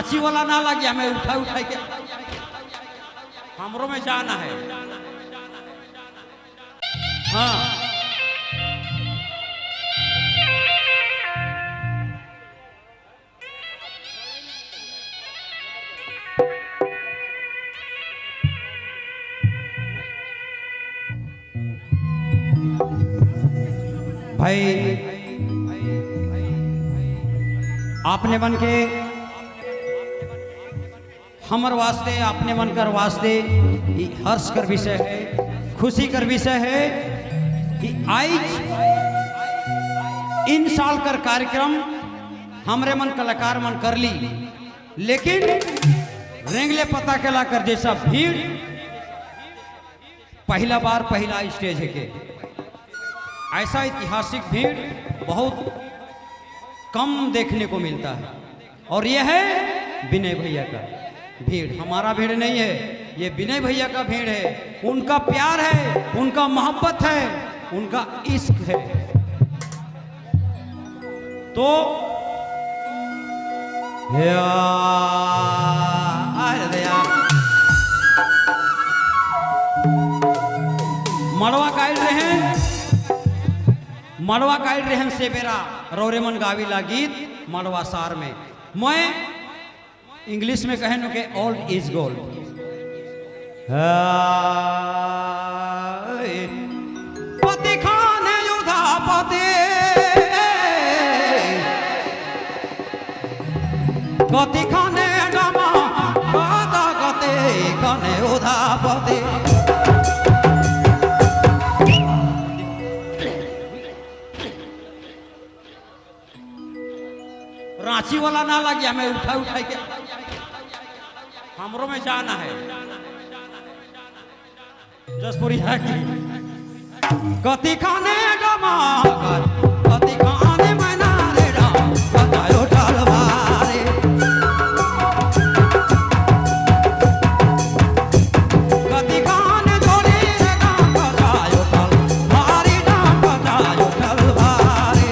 रांची वाला ना लगी हमें उठा उठा के, हमरो में जाना है। हाँ भाई, आपने मन के हमर वास्ते, अपने मन कर वास्ते ई हर्ष कर विषय है, खुशी कर विषय है कि आज इन साल कर कार्यक्रम हमरे मन कलाकार मन कर ली, लेकिन रेंगले पता केला कर जैसा भीड़ पहला बार पहला स्टेज है के ऐसा ऐतिहासिक भीड़ बहुत कम देखने को मिलता है। और यह है विनय भैया का भीड़, हमारा भीड़ नहीं है, ये विनय भैया का भीड़ है। उनका प्यार है, उनका मोहब्बत है, उनका इश्क है। तो मड़वा काट रहे हैं, मड़वा काट रहे हैं से बेरा रौरेमन गाविला गीत मड़वा सार में। मैं इंग्लिश में कहें के ओल्ड is gold. पति खान युधा पति गति खाने गमा गदा गति खाने उधा पति। रांची वाला ना लगी हमें उठा उठा के, हमरो में जाना है। जसपुरी की गति खाने गमा गति खाने मना रे राम बतायो तलवारे। गति खाने जोड़ी रे राम बतायो तलवारे, राम बतायो तलवारे।